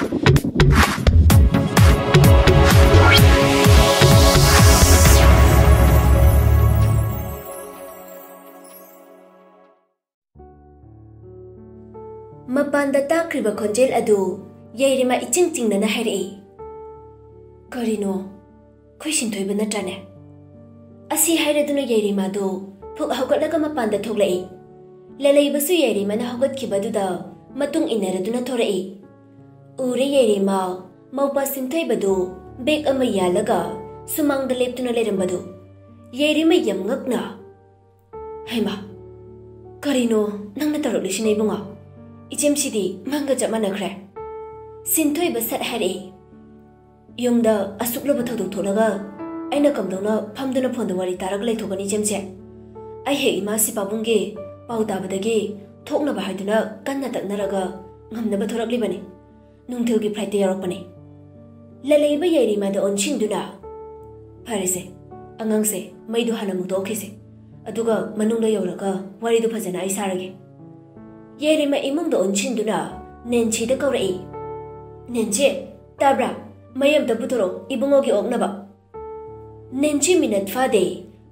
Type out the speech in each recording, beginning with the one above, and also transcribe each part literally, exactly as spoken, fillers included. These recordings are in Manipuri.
ꯃꯄꯥꯟꯗ ꯇꯥꯈ꯭ꯔꯤꯕ ꯈꯣꯟꯖꯦꯜ ꯑꯗꯨ ꯌꯥꯏꯔꯤꯃ ꯏꯆꯤꯡ ꯆꯤꯡꯅꯅ ꯍꯥꯏꯔꯛꯏ꯫ "ꯀꯔꯤꯅꯣ? ꯑꯩꯈꯣꯏ ꯁꯤꯟꯊꯣꯏꯕ ꯅꯠꯇ꯭ꯔꯅꯦ?" ꯑꯁꯤ ꯍꯥꯏꯔꯗꯨꯅ ꯌꯥꯏꯔꯤꯃꯥꯗꯨ ꯐꯨꯛ ꯍꯧꯒꯠꯂꯒ ꯃꯄꯥꯟꯗ ꯊꯣꯛꯂꯛꯏ꯫ ꯂꯂꯩꯕꯁꯨ ꯌꯥꯏꯔꯤꯃꯅ ꯍꯧꯒꯠꯈꯤꯕꯗꯨꯗ ꯃꯇꯨꯡ ꯏꯟꯅꯔꯗꯨꯅ ꯊꯣꯔꯛꯏ꯫ ꯎꯔꯦ ꯌꯥꯏꯔꯤꯃ, ꯃꯧꯄꯥ ꯁꯤꯟꯊꯣꯏꯕꯗꯨ ꯕꯦꯛ ꯑꯃ ꯌꯥꯜꯂꯒ ꯁꯨꯃꯥꯡꯗ ꯂꯦꯞꯇꯨꯅ ꯂꯩꯔꯝꯕꯗꯨ꯫ ꯌꯥꯏꯔꯤꯃ ꯌꯥꯝ ꯉꯛꯅ, "ꯍꯩꯃꯥ, ꯀꯔꯤꯅꯣ ꯅꯪꯅ ꯇꯧꯔꯛꯂꯤꯁꯤꯅ ꯏꯕꯨꯡꯉꯣ? ꯏꯆꯦꯝꯁꯤꯗꯤ ꯃꯪꯒ ꯆꯞ ꯃꯥꯟꯅꯈ꯭ꯔꯦ꯫" ꯁꯤꯟꯊꯣꯏꯕ ꯁꯠ ꯍꯥꯏꯔꯛꯏ꯫ "ꯌꯨꯝꯗ ꯑꯁꯨꯛ ꯂꯨꯕ ꯊꯧꯗꯣꯛ ꯊꯣꯛꯂꯒ ꯑꯩꯅ ꯀꯝꯗꯧꯅ ꯐꯝꯗꯨꯅ ꯐꯣꯟꯗ ꯋꯥꯔꯤ ꯇꯥꯔꯒ ꯂꯩꯊꯣꯛꯀꯅꯤ ꯏꯆꯦꯝꯁꯦ? ꯑꯩ ꯍꯦꯛ ꯏꯃꯥꯁꯤ ꯄꯥꯕꯨꯡꯒꯤ ꯄꯥꯎ ꯇꯥꯕꯗꯒꯤ ꯊꯣꯛꯅꯕ ꯍꯥꯏꯗꯨꯅ ꯀꯟꯅ ꯇꯛꯅꯔꯒ ꯉꯝꯅꯕ ꯊꯣꯔꯛꯂꯤꯕꯅꯤ꯫ ꯅꯨꯡꯊꯤꯜꯒꯤ ꯐ꯭ꯂꯥꯏꯠꯇ ꯌꯧꯔꯛꯄꯅꯤ꯫" ꯂꯂꯩꯕ ꯌꯥꯏꯔꯤꯃꯥꯗ ꯑꯣꯟꯁꯤꯟꯗꯨꯅ, "ꯐꯔꯦꯁꯦ, ꯑꯉꯥꯡꯁꯦ ꯃꯩꯗꯣ ꯍꯥꯟꯅ ꯃꯨꯊꯣꯛꯈꯤꯁꯦ, ꯑꯗꯨꯒ ꯃꯅꯨꯡꯗ ꯌꯧꯔꯒ ꯋꯥꯔꯤꯗꯨ ꯐꯖꯅ ꯑꯩ ꯁꯥꯔꯒꯦ꯫" ꯌꯥꯏꯔꯤꯃ ꯏꯃꯨꯡꯗ ꯑꯣꯟꯁꯤꯟꯗꯨꯅ ꯅꯦꯟꯁꯤꯗ ꯀꯧꯔꯛꯏ꯫ "ꯅꯦꯟꯁꯤ, ꯇꯥꯕ꯭ꯔꯥ? ꯃꯩ ꯑꯝꯇ ꯄꯨꯊꯣꯔꯛꯑꯣ, ꯏꯕꯨꯡꯉꯣꯒꯤ ꯑꯣꯛꯅꯕ꯫" ꯅꯦꯟꯁꯤ ꯃꯤꯅꯠ ꯐꯥꯗꯦ,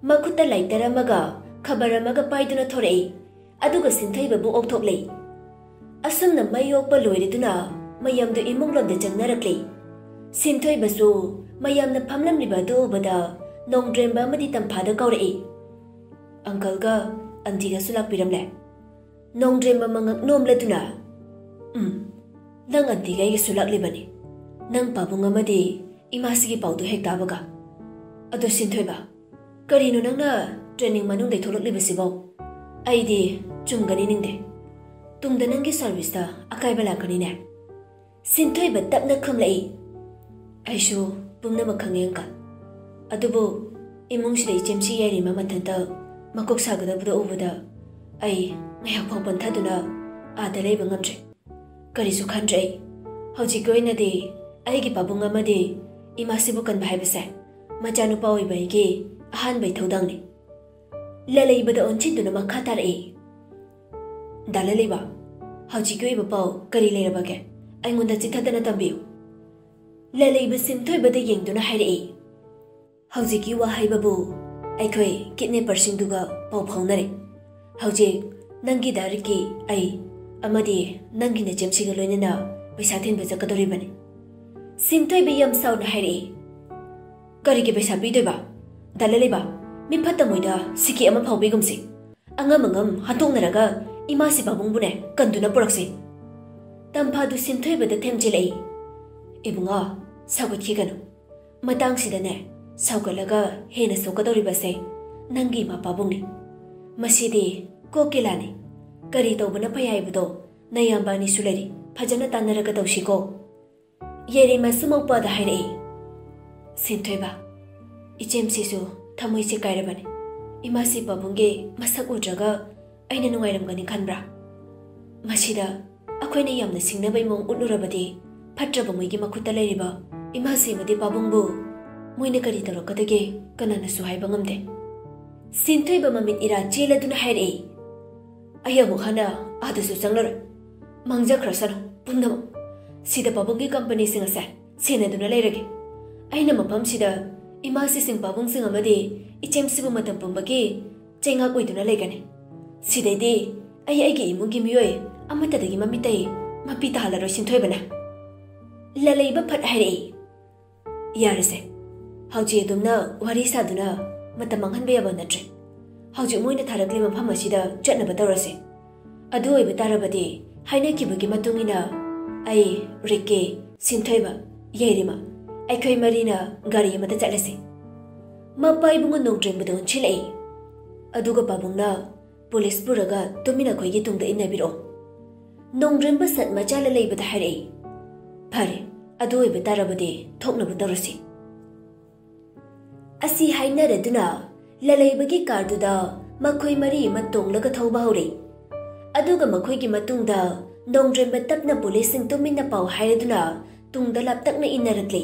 ꯃꯈꯨꯠꯇ ꯂꯥꯏꯇꯔ ꯑꯃꯒ ꯈꯕꯔ ꯑꯃꯒ ꯄꯥꯏꯗꯨꯅ ꯊꯣꯔꯛꯏ꯫ ꯑꯗꯨꯒ ꯁꯤꯟꯊꯣꯏꯕꯕꯨ ꯑꯣꯛꯊꯣꯛꯂꯦ꯫ ꯑꯁꯨꯝꯅ ꯃꯩ ꯑꯣꯛꯄ ꯂꯣꯏꯔꯗꯨꯅ ꯃꯌꯥꯝꯗꯨ ꯏꯃꯨꯡꯂꯣꯝꯗ ꯆꯪꯅꯔꯛꯂꯦ꯫ ꯁꯤꯟꯊꯣꯏꯕꯁꯨ ꯃꯌꯥꯝꯅ ꯐꯝꯂꯝꯂꯤꯕ ꯑꯗꯨ ꯎꯕꯗ ꯅꯣꯡꯗ꯭ꯔꯦꯝꯕ ꯑꯃꯗꯤ ꯇꯝꯐꯥꯗ ꯀꯧꯔꯛꯏ, "ꯑꯪꯀꯜꯒ ꯑꯟꯇꯤꯒꯁꯨ ꯂꯥꯛꯄꯤꯔꯝꯂꯦ?" ꯅꯣꯡꯗ꯭ꯔꯦꯝꯕ ꯃꯉꯛ ꯅꯣꯝꯂꯗꯨꯅ, "ꯎꯝ, ꯅꯪ ꯑꯟꯇꯤꯒ ꯑꯩꯒꯁꯨ ꯂꯥꯛꯂꯤꯕꯅꯤ꯫ ꯅꯪ ꯄꯥꯕꯨꯡ ꯑꯃꯗꯤ ꯏꯃꯥꯁꯤꯒꯤ ꯄꯥꯎꯗꯨ ꯍꯦꯛ ꯇꯥꯕꯒ꯫ ꯑꯗꯣ ꯁꯤꯟꯊꯣꯏꯕ, ꯀꯔꯤꯅꯣ ꯅꯪꯅ ꯇ꯭ꯔꯦꯅꯤꯡ ꯃꯅꯨꯡꯗꯩ ꯊꯣꯛꯂꯛꯂꯤꯕꯁꯤꯕꯣ? ꯑꯩꯗꯤ ꯆꯨꯝꯒꯅꯤ ꯅꯤꯡꯗꯦ꯫ ꯇꯨꯡꯗ ꯅꯪꯒꯤ ꯁꯥꯔꯚꯤꯁꯇ ꯑꯀꯥꯏꯕ ꯂꯥꯛꯀꯅꯤꯅꯦ꯫" ꯁꯤꯟꯊꯣꯏꯕ ꯇꯞꯅ ꯈꯨꯝꯂꯛꯏ, "ꯑꯩꯁꯨ ꯄꯨꯝꯅꯃꯛ ꯈꯪꯉꯦ, ꯑꯪꯀꯜ꯫ ꯑꯗꯨꯕꯨ ꯏꯃꯨꯡꯁꯤꯗ ꯏꯆꯦꯝꯁꯤ ꯌꯥꯏꯔꯤꯃ ꯃꯊꯟꯇ ꯃꯀꯣꯛ ꯁꯥꯒꯗꯕꯗꯣ ꯎꯕꯗ ꯑꯩ ꯉꯥꯏꯍꯥꯛ ꯐꯥꯎ ꯄꯟꯊꯗꯨꯅ ꯑꯥꯗ ꯂꯩꯕ ꯉꯝꯗ꯭ꯔꯦ꯫ ꯀꯔꯤꯁꯨ ꯈꯟꯗ꯭ꯔꯦ ꯑꯩ꯫ ꯍꯧꯖꯤꯛꯀꯤ ꯑꯣꯏꯅꯗꯤ ꯑꯩꯒꯤ ꯄꯥꯕꯨꯡ ꯑꯃꯗꯤ ꯏꯃꯥꯁꯤꯕꯨ ꯀꯟꯕ ꯍꯥꯏꯕꯁꯦ ꯃꯆꯥꯅꯨꯄꯥ ꯑꯣꯏꯕ ꯑꯩꯒꯤ ꯑꯍꯥꯟꯕ ꯏꯊꯧꯗꯥꯡꯅꯤ꯫" ꯂꯂꯩꯕꯗ ꯑꯣꯟꯁꯤꯟꯗꯨꯅ ꯃꯈꯥ ꯇꯥꯔꯛꯏ, "ꯗꯥ ꯂꯂꯩꯕ, ꯍꯧꯖꯤꯛꯀꯤ ꯑꯣꯏꯕ ꯄꯥꯎ ꯀꯔꯤ ꯂꯩꯔꯕꯒꯦ? ꯑꯩꯉꯣꯟꯗ ꯆꯤꯊꯗꯅ ꯇꯝꯕꯤꯌꯨ꯫ ꯂꯂꯩꯕ ꯁꯤꯟꯊꯣꯏꯕꯗ ꯌꯦꯡꯗꯨꯅ ꯍꯥꯏꯔꯛꯏ, "ꯍꯧꯖꯤꯛꯀꯤ ꯋꯥ ꯍꯥꯏꯕꯕꯨ ꯑꯩꯈꯣꯏ ꯀꯤꯗꯅꯦꯄꯔꯁꯤꯡꯗꯨꯒ ꯄꯥꯎ ꯐꯥꯎꯅꯔꯦ꯫ ꯍꯧꯖꯤꯛ ꯅꯪꯒꯤ ꯗꯥ ꯔꯤꯛꯀꯤ, ꯑꯩ ꯑꯃꯗꯤ ꯅꯪꯒꯤ ꯅꯆꯦꯝꯁꯤꯒ ꯂꯣꯏꯅꯅ ꯄꯩꯁꯥ ꯊꯤꯟꯕ ꯆꯠꯀꯗꯧꯔꯤꯕꯅꯤ꯫" ꯁꯤꯟꯊꯣꯏꯕ ꯌꯥꯝ ꯁꯥꯎꯅ ꯍꯥꯏꯔꯛꯏ, "ꯀꯔꯤꯒꯤ ꯄꯩꯁꯥ ꯄꯤꯗꯣꯏꯕ? ꯗꯥ ꯂꯂꯩꯕ, ꯃꯤ ꯐꯠꯇ ꯃꯣꯏꯗ ꯁꯤꯀꯤ ꯑꯃ ꯐꯥꯎꯕꯤꯒꯨꯝꯁꯤ꯫ ꯑꯉꯝ ꯑꯉꯝ ꯍꯟꯗꯣꯛꯅꯔꯒ ꯏꯃꯥꯁꯤ ꯄꯥꯕꯨꯡꯕꯨꯅꯦ ꯀꯟꯗꯨꯅ ꯄꯨꯔꯛꯁꯤ꯫" ꯇꯝꯐꯥꯗꯨ ꯁꯤꯟꯊꯣꯏꯕꯗ ꯊꯦꯝꯖꯤꯜꯂꯛꯏ, "ꯏꯕꯨꯡꯉꯣ, ꯁꯥꯎꯒꯠꯈꯤꯒꯅꯨ꯫ ꯃꯇꯥꯡꯁꯤꯗꯅꯦ, ꯁꯥꯎꯒꯠꯂꯒ ꯍꯦꯟꯅ ꯁꯣꯛꯀꯗꯧꯔꯤꯕꯁꯦ ꯅꯪꯒꯤ ꯏꯃꯥ ꯄꯥꯕꯨꯡꯅꯤ꯫ ꯃꯁꯤꯗꯤ ꯀꯣꯛꯀꯤ ꯂꯥꯟꯅꯤ꯫ ꯀꯔꯤ ꯇꯧꯕꯅ ꯐꯩ ꯍꯥꯏꯕꯗꯣ ꯅꯌꯥꯝꯕ ꯑꯅꯤꯁꯨ ꯂꯩꯔꯤ, ꯐꯖꯅ ꯇꯥꯟꯅꯔꯒ ꯇꯧꯁꯤꯀꯣ꯫" ꯌꯥꯏꯔꯤꯃꯁꯨ ꯃꯧꯄꯥꯗ ꯍꯥꯏꯔꯛꯏ, "ꯁꯤꯟꯊꯣꯏꯕ, ꯏꯆꯦꯝꯁꯤꯁꯨ ꯊꯃꯣꯏꯁꯦ ꯀꯥꯏꯔꯕꯅꯤ꯫ ꯏꯃꯥꯁꯤ ꯄꯥꯕꯨꯡꯒꯤ ꯃꯁꯛ ꯎꯗ꯭ꯔꯒ ꯑꯩꯅ ꯅꯨꯡꯉꯥꯏꯔꯝꯒꯅꯤ ꯈꯟꯕ꯭ꯔꯥ? ꯃꯁꯤꯗ ꯑꯩꯈꯣꯏꯅ ꯌꯥꯝꯅ ꯁꯤꯡꯅꯕꯩ ꯃꯑꯣꯡ ꯎꯠꯂꯨꯔꯕꯗꯤ ꯐꯠꯇ꯭ꯔꯕ ꯃꯣꯏꯒꯤ ꯃꯈꯨꯠꯇ ꯂꯩꯔꯤꯕ ꯏꯃꯥꯁꯤ ꯑꯃꯗꯤ ꯄꯥꯕꯨꯡꯕꯨ ꯃꯣꯏꯅ ꯀꯔꯤ ꯇꯧꯔꯛꯀꯗꯒꯦ ꯀꯅꯥꯅꯁꯨ ꯍꯥꯏꯕ ꯉꯝꯗꯦ꯫" ꯁꯤꯟꯊꯣꯏꯕ ꯃꯃꯤꯠ ꯏꯔꯥ ꯆꯦꯜꯂꯗꯨꯅ ꯍꯥꯏꯔꯛꯏ, "ꯑꯩ ꯑꯃꯨꯛ ꯍꯟꯅ ꯑꯥꯗꯁꯨ ꯆꯪꯂꯔꯣꯏ꯫ ꯃꯥꯡꯖꯈ꯭ꯔꯁꯅꯨ ꯄꯨꯝꯅꯃꯛ꯫ ꯁꯤꯗ ꯄꯥꯕꯨꯡꯒꯤ ꯀꯝꯄꯅꯤꯁꯤꯡ ꯑꯁꯦ ꯁꯦꯟꯅꯗꯨꯅ ꯂꯩꯔꯒꯦ꯫ ꯑꯩꯅ ꯃꯐꯝꯁꯤꯗ ꯏꯃꯥꯁꯤꯁꯤꯡ ꯄꯥꯕꯨꯡꯁꯤꯡ ꯑꯃꯗꯤ ꯏꯆꯦꯝꯁꯤꯕꯨ ꯃꯇꯝ ꯄꯨꯝꯕꯒꯤ ꯆꯩꯉꯥꯛ ꯑꯣꯏꯗꯨꯅ ꯂꯩꯒꯅꯤ꯫ ꯁꯤꯗꯩꯗꯤ ꯑꯩ ꯑꯩꯒꯤ ꯏꯃꯨꯡꯒꯤ ꯃꯤꯑꯣꯏ ꯑꯃꯠꯇꯗꯒꯤ ꯃꯃꯤꯠꯇꯩ ꯃꯄꯤ ꯇꯥꯍꯜꯂꯔꯣꯏ ꯁꯤꯟꯊꯣꯏꯕꯅ꯫" ꯂꯂꯩꯕ ꯐꯠ ꯍꯥꯏꯔꯛꯏ, "ꯌꯥꯔꯦꯁꯦ, ꯍꯧꯖꯤꯛ ꯑꯗꯨꯝꯅ ꯋꯥꯔꯤ ꯁꯥꯗꯨꯅ ꯃꯇꯝ ꯃꯥꯡꯍꯟꯕ ꯌꯥꯕ ꯅꯠꯇ꯭ꯔꯦ꯫ ꯍꯧꯖꯤꯛ ꯃꯣꯏꯅ ꯊꯥꯔꯛꯂꯤꯕ ꯃꯐꯝ ꯑꯁꯤꯗ ꯆꯠꯅꯕ ꯇꯧꯔꯁꯦ꯫ ꯑꯗꯨ ꯑꯣꯏꯕ ꯇꯥꯔꯕꯗꯤ ꯍꯥꯏꯅꯈꯤꯕꯒꯤ ꯃꯇꯨꯡ ꯏꯟꯅ ꯑꯩ, ꯔꯤꯛꯀꯤ, ꯁꯤꯟꯊꯣꯏꯕ, ꯌꯥꯏꯔꯤꯃ, ꯑꯩꯈꯣꯏ ꯃꯔꯤꯅ ꯒꯥꯔꯤ ꯑꯃꯗ ꯆꯠꯂꯁꯤ꯫" ꯃꯄꯥ ꯏꯕꯨꯡꯉꯣ ꯅꯣꯡꯗ꯭ꯔꯦꯝꯕꯗ ꯑꯣꯟꯁꯤꯜꯂꯛꯏ꯫ ꯑꯗꯨꯒ ꯄꯥꯕꯨꯡꯅ ꯄꯨꯂꯤꯁ ꯄꯨꯔꯒ ꯇꯨꯃꯤꯟꯅ ꯑꯩꯈꯣꯏꯒꯤ ꯇꯨꯡꯗ ꯏꯟꯅꯕꯤꯔꯛꯑꯣ꯫ ꯅꯣꯡꯗ꯭ꯔꯦꯝꯕ ꯁꯠ ꯃꯆꯥ ꯂꯂꯩꯕꯗ ꯍꯥꯏꯔꯛꯏ, "ꯐꯔꯦ, ꯑꯗꯨ ꯑꯣꯏꯕ ꯇꯥꯔꯕꯗꯤ ꯊꯣꯛꯅꯕ ꯇꯧꯔꯁꯤ꯫" ꯑꯁꯤ ꯍꯥꯏꯅꯔꯗꯨꯅ ꯂꯂꯩꯕꯒꯤ ꯀꯥꯔꯗꯨꯗ ꯃꯈꯣꯏ ꯃꯔꯤ ꯑꯃ ꯇꯣꯡꯂꯒ ꯊꯧꯕ ꯍꯧꯔꯦ꯫ ꯑꯗꯨꯒ ꯃꯈꯣꯏꯒꯤ ꯃꯇꯨꯡꯗ ꯅꯣꯡꯗ꯭ꯔꯦꯝꯕ ꯇꯞꯅ ꯄꯨꯂꯤꯁꯁꯤꯡ ꯇꯨꯃꯤꯟꯅ ꯄꯥꯎ ꯍꯥꯏꯔꯗꯨꯅ ꯇꯨꯡꯗ ꯂꯥꯞꯇꯛꯅ ꯏꯟꯅꯔꯛꯂꯦ꯫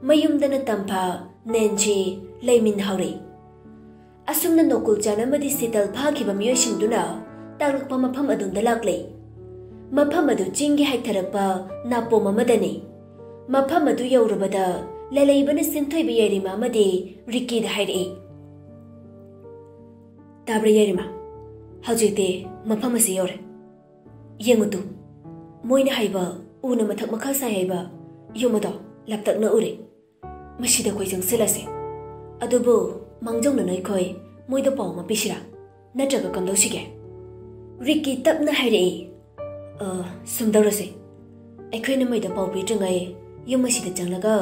ꯃꯌꯨꯝꯗꯅ ꯇꯝꯐꯥ, ꯅꯦꯟꯖꯤ ꯂꯩꯃꯤꯟꯅꯍꯧꯔꯦ꯫ ꯑꯁꯨꯝꯅ ꯅꯣꯀꯨꯜ ꯆꯥꯟ ꯑꯃꯗꯤ ꯁꯤꯇꯜ ꯐꯥꯈꯤꯕ ꯃꯤꯑꯣꯏꯁꯤꯡꯗꯨꯅ ꯇꯥꯛꯂꯛꯄ ꯃꯐꯝ ꯑꯗꯨꯗ ꯂꯥꯛꯂꯦ꯫ ꯃꯐꯝ ꯑꯗꯨ ꯆꯤꯡꯒꯤ ꯍꯥꯏꯊꯔꯛꯄ ꯅꯥꯄꯣꯝ ꯑꯃꯗꯅꯤ꯫ ꯃꯐꯝ ꯑꯗꯨ ꯌꯧꯔꯕꯗ ꯂꯂꯩꯕꯅ ꯁꯤꯟꯊꯣꯏꯕ ꯌꯥꯏꯔꯤꯃ ꯑꯃꯗꯤ ꯔꯤꯀꯤꯗ ꯍꯥꯏꯔꯛꯏ, "ꯇꯥꯕ꯭ꯔꯥ ꯌꯥꯏꯔꯤꯃ? ꯍꯧꯖꯤꯛꯇꯤ ꯃꯐꯝ ꯑꯁꯤ ꯌꯧꯔꯦ꯫ ꯌꯦꯡꯉꯨ ꯇꯨ, ꯃꯣꯏꯅ ꯍꯥꯏꯕ ꯎꯅ ꯃꯊꯛ ꯃꯈꯥ ꯁꯥꯏ ꯍꯥꯏꯕ ꯌꯨꯝ ꯑꯗꯣ ꯂꯥꯞꯇꯛꯅ ꯎꯔꯦ꯫ ꯃꯁꯤꯗ ꯑꯩꯈꯣꯏ ꯆꯪꯁꯤꯜꯂꯁꯦ꯫ ꯑꯗꯨꯕꯨ ꯃꯥꯡꯖꯧꯅꯅ ꯑꯩꯈꯣꯏ ꯃꯣꯏꯗ ꯄꯥꯎ ꯑꯃ ꯄꯤꯁꯤꯔꯥ? ꯅꯠꯇ꯭ꯔꯒ ꯀꯝꯗꯧꯁꯤꯒꯦ?" ꯔꯤꯀꯤ ꯇꯞꯅ ꯍꯥꯏꯔꯛꯏ, "ꯑ, ꯁꯨꯝ ꯇꯧꯔꯁꯦ꯫ ꯑꯩꯈꯣꯏꯅ ꯃꯣꯏꯗ ꯄꯥꯎ ꯄꯤꯗ꯭ꯔꯤꯉꯩ ꯌꯨꯝ ꯑꯁꯤꯗ ꯆꯪꯂꯒ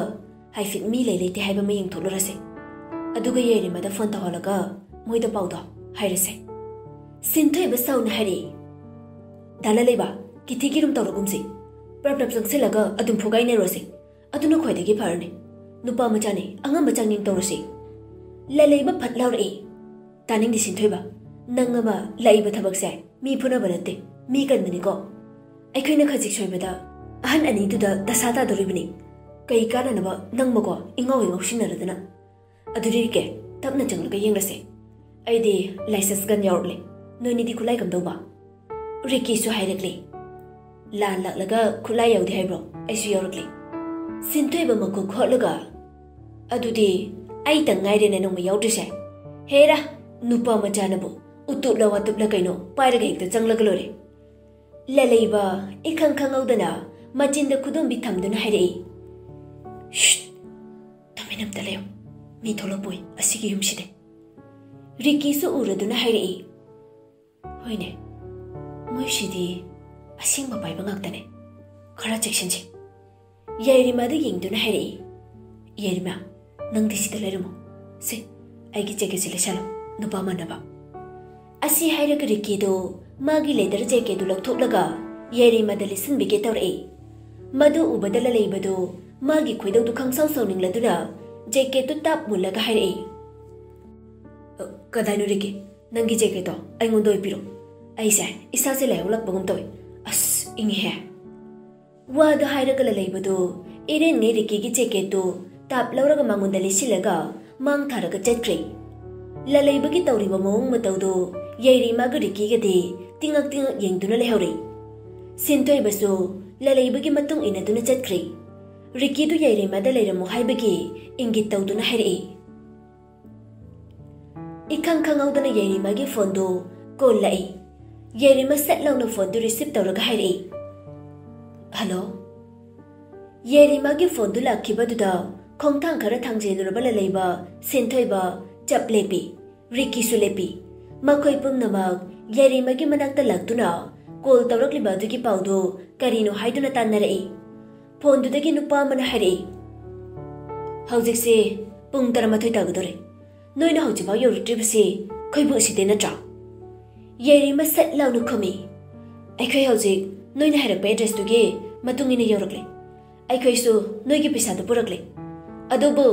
ꯍꯥꯏꯐꯦꯠ ꯃꯤ ꯂꯩ ꯂꯩꯇꯦ ꯍꯥꯏꯕ ꯑꯃ ꯌꯦꯡꯊꯣꯛꯂꯨꯔꯁꯦ꯫ ꯑꯗꯨꯒ ꯌꯥꯏꯔꯤꯃꯗ ꯐꯣꯟ ꯇꯧꯍꯜꯂꯒ ꯃꯣꯏꯗ ꯄꯥꯎꯗꯣ ꯍꯥꯏꯔꯁꯦ꯫" ꯁꯤꯟꯊꯣꯏꯕ ꯁꯥꯎꯅ ꯍꯥꯏꯔꯛꯏ, "ꯗꯥ ꯂꯂꯩꯕ, ꯀꯤꯊꯤꯒꯤ ꯔꯨꯝ ꯇꯧꯔꯒꯨꯝꯁꯤ꯫ ꯄ꯭ꯔꯞ ꯄ꯭ꯔꯞ ꯆꯪꯁꯤꯜꯂꯒ ꯑꯗꯨꯝ ꯐꯨꯒꯥꯏꯅꯔꯨꯔꯁꯤ꯫ ꯑꯗꯨꯅ ꯈ꯭ꯋꯥꯏꯗꯒꯤ ꯐꯔꯅꯤ꯫ ꯅꯨꯄꯥ ꯃꯆꯥꯅꯤ, ꯑꯉꯝꯕ ꯆꯥꯡꯌꯦꯡ ꯇꯧꯔꯁꯤ꯫" ꯂꯂꯩꯕ ꯐꯠ ꯂꯥꯎꯔꯛꯏ, "ꯇꯥꯅꯤꯡꯗꯦ ꯁꯤꯟꯊꯣꯏꯕ, ꯅꯪ ꯑꯃ ꯂꯥꯛꯏꯕ ꯊꯕꯛꯁꯦ ꯃꯤ ꯐꯨꯅꯕ ꯅꯠꯇꯦ, ꯃꯤ ꯀꯟꯕꯅꯤꯀꯣ꯫ ꯑꯩꯈꯣꯏꯅ ꯈꯖꯤꯛ ꯁꯣꯏꯕꯗ ꯑꯍꯟ ꯑꯅꯤꯗꯨꯗ ꯗꯁꯥ ꯇꯥꯗꯣꯔꯤꯕꯅꯤ꯫ ꯀꯩ ꯀꯥꯟꯅꯅꯕ ꯅꯪ ꯃꯀꯣ ꯏꯉꯥꯎ ꯍꯦꯛ ꯉꯥꯎꯁꯤꯟꯅꯔꯗꯅ꯫ ꯑꯗꯨꯗꯤ ꯔꯤꯀꯦ, ꯇꯞꯅ ꯆꯪꯂꯒ ꯌꯦꯡꯂꯁꯦ꯫ ꯑꯩꯗꯤ ꯂꯥꯏꯁꯦꯟꯁ ꯒꯟ ꯌꯥꯎꯔꯛꯂꯦ꯫ ꯅꯣꯏꯅꯤꯗꯤ ꯈꯨꯠꯂꯥꯏ ꯀꯝꯗꯧꯕ?" ꯔꯤꯀꯤꯁꯨ ꯍꯥꯏꯔꯛꯂꯤ, "ꯂꯥꯟ ꯂꯥꯛꯂꯒ ꯈꯨꯠꯂꯥꯏ ꯌꯥꯎꯗꯦ ꯍꯥꯏꯕ꯭ꯔꯣ? ꯑꯩꯁꯨ ꯌꯥꯎꯔꯛꯂꯤ꯫" ꯁꯤꯟꯊꯣꯏꯕ ꯃꯈꯨꯠ ꯈꯣꯠꯂꯒ, "ꯑꯗꯨꯗꯤ ꯑꯩꯇꯪ ꯉꯥꯏꯔꯦꯅꯦ ꯅꯣꯡꯃ ꯌꯥꯎꯗ꯭ꯔꯤꯁꯦ꯫ ꯍꯦꯔꯥ, ꯅꯨꯄꯥ ꯃꯆꯥꯅꯕꯨ ꯎꯇꯨꯞꯂ ꯋꯥꯇꯨꯞꯂ ꯀꯩꯅꯣ ꯄꯥꯏꯔꯒ ꯍꯦꯛꯇ ꯆꯪꯂꯒ ꯂꯣꯏꯔꯦ꯫" ꯂꯂꯩꯕ ꯏꯈꯪ ꯈꯪꯍꯧꯗꯅ ꯃꯆꯤꯟꯗ ꯈꯨꯗꯣꯝꯕꯤ ꯊꯝꯗꯨꯅ ꯍꯥꯏꯔꯛꯏ, "ꯁꯨꯠ! ꯇꯨꯃꯤꯟ ꯑꯝꯇ ꯂꯩꯌꯨ꯫ ꯃꯤ ꯊꯣꯛꯂꯛꯄꯣꯏ ꯑꯁꯤꯒꯤ ꯌꯨꯝꯁꯤꯗꯤ꯫" ꯔꯤꯀꯤꯁꯨ ꯎꯔꯗꯨꯅ ꯍꯥꯏꯔꯛꯏ, "ꯍꯣꯏꯅꯦ, ꯃꯣꯏꯁꯤꯗꯤ ꯑꯁꯦꯡꯕ ꯄꯥꯏꯕ ꯉꯥꯛꯇꯅꯦ꯫ ꯈꯔ ꯆꯦꯛꯁꯤꯟꯁꯤ꯫" ꯌꯥꯏꯔꯤꯃꯥꯗ ꯌꯦꯡꯗꯨꯅ ꯍꯥꯏꯔꯛꯏ, "ꯌꯥꯏꯔꯤꯃꯥ, ꯅꯪꯗꯤ ꯁꯤꯗ ꯂꯩꯔꯝꯃꯣ꯫ ꯁꯦ, ꯑꯩꯒꯤ ꯖꯦꯀꯦꯠꯁꯦ ꯂꯤꯠꯁꯜꯂꯣ, ꯅꯨꯄꯥ ꯃꯥꯟꯅꯕ꯫" ꯑꯁꯤ ꯍꯥꯏꯔꯒ ꯔꯤꯀꯤꯗꯣ ꯃꯥꯒꯤ ꯂꯦꯗꯔ ꯖꯦꯀꯦꯠꯇꯨ ꯂꯧꯊꯣꯛꯂꯒ ꯌꯥꯏꯔꯤꯃꯥꯗ ꯂꯤꯠꯁꯤꯟꯕꯤꯒꯦ ꯇꯧꯔꯛꯏ꯫ ꯃꯗꯨ ꯎꯕꯗ ꯂꯂꯩꯕꯗꯨ ꯃꯥꯒꯤ ꯈꯣꯏꯗꯧꯗꯨ ꯈꯪꯁꯥꯎ ꯁꯥꯎꯅꯤꯡꯂꯗꯨꯅ ꯖꯦꯀꯦꯠꯇꯨ ꯇꯥꯞ ꯃꯨꯜꯂꯒ ꯍꯥꯏꯔꯛꯏ, "ꯑ, ꯀꯗꯥꯏꯅꯣ ꯔꯤꯀꯤ? ꯅꯪꯒꯤ ꯖꯦꯀꯦꯠꯇꯣ ꯑꯩꯉꯣꯟꯗ ꯑꯣꯏꯕꯤꯔꯣ꯫ ꯑꯩꯁꯦ ꯏꯁꯥꯁꯦ ꯂꯥꯏꯍꯧ ꯂꯥꯛꯄꯒꯨꯝ ꯇꯧꯏ꯫ ꯑꯁ, ꯏꯪꯉꯤꯍꯦ꯫" ꯋꯥꯗꯨ ꯍꯥꯏꯔꯒ ꯂꯂꯩꯕꯗꯨ ꯏꯔꯦꯟꯉꯩ ꯔꯤꯀꯤꯒꯤ ꯖꯦꯀꯦꯠꯇꯨ ꯇꯥꯞ ꯂꯧꯔꯒ ꯃꯉꯣꯟꯗ ꯂꯤꯠꯁꯤꯜꯂꯒ ꯃꯥꯡ ꯊꯥꯔꯒ ꯆꯠꯈ꯭ꯔꯦ꯫ ꯂꯂꯩꯕꯒꯤ ꯇꯧꯔꯤꯕ ꯃꯑꯣꯡ ꯃꯇꯧꯗꯨ ꯌꯥꯏꯔꯤꯃꯥꯒ ꯔꯤꯀꯤꯒꯗꯤ ꯇꯤꯉꯛ ꯇꯤꯉꯛ ꯌꯦꯡꯗꯨꯅ ꯂꯩꯍꯧꯔꯦ꯫ ꯁꯤꯟꯊꯣꯏꯕꯁꯨ ꯂꯂꯩꯕꯒꯤ ꯃꯇꯨꯡ ꯏꯟꯅꯗꯨꯅ ꯆꯠꯈ꯭ꯔꯦ꯫ ꯔꯤꯀꯤꯗꯨ ꯌꯥꯏꯔꯤꯃꯥꯗ ꯂꯩꯔꯝꯃꯨ ꯍꯥꯏꯕꯒꯤ ꯏꯪꯒꯤꯠ ꯇꯧꯗꯨꯅ ꯍꯥꯏꯔꯛꯏ꯫ ꯏꯈꯪ ꯈꯪꯍꯧꯗꯅ ꯌꯥꯏꯔꯤꯃꯥꯒꯤ ꯐꯣꯟꯗꯨ ꯀꯣꯜ ꯂꯥꯛꯏ꯫ ꯌꯥꯏꯔꯤꯃꯥ ꯁꯠ ꯂꯥꯎꯅ ꯐꯣꯟꯗꯨ ꯔꯤꯁꯤꯞ ꯇꯧꯔꯒ ꯍꯥꯏꯔꯛꯏ, "ꯍꯜꯂꯣ?" ꯌꯥꯏꯔꯤꯃꯥꯒꯤ ꯐꯣꯟꯗꯨ ꯂꯥꯛꯈꯤꯕꯗꯨꯗ ꯈꯣꯡꯊꯥꯡ ꯈꯔ ꯊꯥꯡꯖꯤꯜꯂꯨꯔꯕ ꯂꯂꯩꯕ, ꯁꯤꯟꯊꯣꯏꯕ ꯆꯞ ꯂꯦꯞꯄꯤ꯫ ꯔꯤꯀꯤꯁꯨ ꯂꯦꯞꯄꯤ꯫ ꯃꯈꯣꯏ ꯄꯨꯝꯅꯃꯛ ꯌꯥꯏꯔꯤꯃꯥꯒꯤ ꯃꯅꯥꯛꯇ ꯂꯥꯛꯇꯨꯅ ꯀꯣꯜ ꯇꯧꯔꯛꯂꯤꯕ ꯑꯗꯨꯒꯤ ꯄꯥꯎꯗꯨ ꯀꯔꯤꯅꯣ ꯍꯥꯏꯗꯨꯅ ꯇꯥꯟꯅꯔꯛꯏ꯫ ꯐꯣꯟꯗꯨꯗꯒꯤ ꯅꯨꯄꯥ ꯑꯃꯅ ꯍꯥꯏꯔꯛꯏ, "ꯍꯧꯖꯤꯛꯁꯦ ꯄꯨꯡ ꯇꯔꯥꯃꯥꯊꯣꯏ ꯇꯥꯒꯗꯧꯔꯦ꯫ ꯅꯣꯏꯅ ꯍꯧꯖꯤꯛꯐꯥꯎ ꯌꯧꯔꯛꯇ꯭ꯔꯤꯕꯁꯤ ꯈꯣꯏꯕꯨ ꯎꯁꯤꯠꯇꯦ ꯅꯠꯇ꯭ꯔꯥ?" ꯌꯥꯏꯔꯤꯃꯥ ꯁꯠ ꯂꯥꯎꯅ ꯈꯨꯝꯃꯤ, "ꯑꯩꯈꯣꯏ ꯍꯧꯖꯤꯛ ꯅꯣꯏꯅ ꯍꯥꯏꯔꯛꯄ ꯑꯦꯗ꯭ꯔꯦꯁꯇꯨꯒꯤ ꯃꯇꯨꯡ ꯏꯟꯅ ꯌꯧꯔꯛꯂꯦ꯫ ꯑꯩꯈꯣꯏꯁꯨ ꯅꯣꯏꯒꯤ ꯄꯩꯁꯥꯗꯨ ꯄꯨꯔꯛꯂꯦ꯫ ꯑꯗꯨꯕꯨ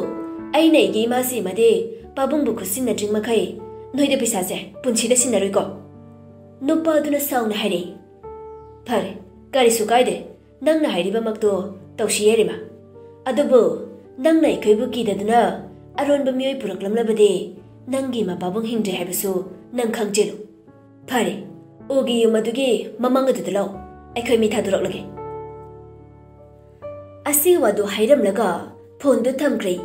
ꯑꯩꯅ ꯑꯩꯒꯤ ꯏꯃꯥꯁꯤ ꯑꯃꯗꯤ ꯄꯥꯕꯨꯡꯕꯨ ꯈꯨꯠꯁꯤꯟꯅꯗ꯭ꯔꯤ ꯃꯈꯩ ꯅꯣꯏꯗ ꯄꯩꯁꯥꯁꯦ ꯄꯨꯟꯁꯤꯗ ꯁꯤꯟꯅꯔꯣꯏꯀꯣ?" ꯅꯨꯄꯥꯗꯨꯅ ꯁꯥꯎꯅ ꯍꯥꯏꯔꯛꯏ, "ꯐꯔꯦ, ꯀꯔꯤꯁꯨ ꯀꯥꯏꯗꯦ, ꯅꯪꯅ ꯍꯥꯏꯔꯤꯕꯃꯛꯇꯣ ꯇꯧꯁꯤ ꯌꯥꯏꯔꯤꯃꯥ꯫ ꯑꯗꯨꯕꯨ ꯅꯪꯅ ꯑꯩꯈꯣꯏꯕꯨ ꯀꯤꯗꯗꯨꯅ ꯑꯔꯣꯟꯕ ꯃꯤꯑꯣꯏ ꯄꯨꯔꯛꯂꯝꯂꯕꯗꯤ ꯅꯪꯒꯤ ꯃꯄꯥꯕꯨꯡ ꯍꯤꯡꯗ꯭ꯔꯦ ꯍꯥꯏꯕꯁꯨ ꯅꯪ ꯈꯪꯖꯤꯜꯂꯨ꯫ ꯐꯔꯦ, ꯎꯒꯤ ꯌꯨꯝ ꯑꯗꯨꯒꯤ ꯃꯃꯥꯡ ꯑꯗꯨꯗ ꯂꯥꯛꯑꯣ, ꯑꯩꯈꯣꯏ ꯃꯤ ꯊꯥꯗꯣꯔꯛꯂꯒꯦ꯫" ꯑꯁꯤ ꯋꯥꯗꯨ ꯍꯥꯏꯔꯝꯂꯒ ꯐꯣꯟꯗꯨ ꯊꯝꯈ꯭ꯔꯦ꯫